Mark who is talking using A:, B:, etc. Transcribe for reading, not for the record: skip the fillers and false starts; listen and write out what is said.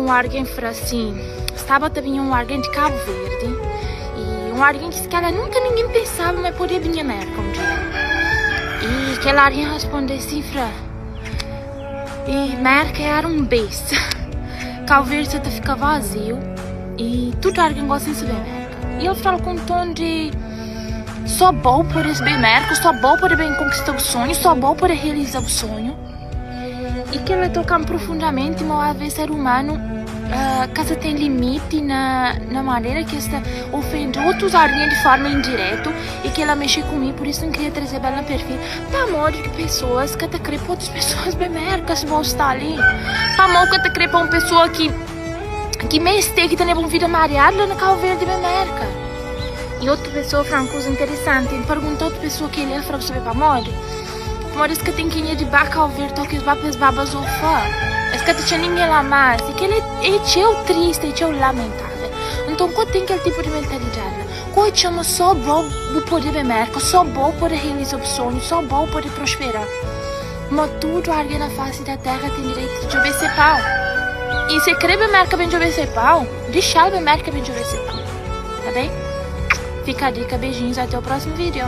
A: Un argen fra sin, staba ta binha un argen di Kabu Verdi i un argen ki si kala nunka ningen pensaba ma el podia binha Merka un dia. I kel argen rasponde sin, fra, I Merka era un bes, Kabu Verdi sa ta fika vaziu i tudu argen gosi di ben Merka. I el fla-l ku un ton di so bo pode ben Merka, so bo pode ben konkista bu sonhu, so bo pode realiza bu sonhu. I kel-la toka-m profundamenti ma aves ser umanu ka sa ten limiti na manera ki es ta ofende otus algen di forma indiretu i kel-la mexe ku mi, pur isu N kria traze-bel na perfil. Pamodi ki pesoas ka ta kre pa otus pesoas ben merka si bo sta li? Pamodi ka ta kre pa un pesoa ki ki meste ki ta leba un vida mariadu la na Kabu Verdi ben merka? I otu pesoa fla un kuza interesanti, N pergunta otu pesoa kel-li, el fla bu sabe pamodi? Pamodi es ka ten kenha di ba Kau Verdi o ki es ba pa es ba bazofa. Es ka ta txa ningen la mas. I kel é txeu tristi, é txeu lamentável. Nton, ko ten kel tipu di mentalidadi la. Ko txama só bo bu pode ben Merka, só bo pode realiza bu sonhu, só bo pode prospera. Ma tudu algen na fasi da tera ten direitu di djobe se pau. I se kre ben Merka ben djobe se pau, dixal ben Merka ben djobe se pau. Ta ben? Fika dika, beijinhos, até o próximo vídeo.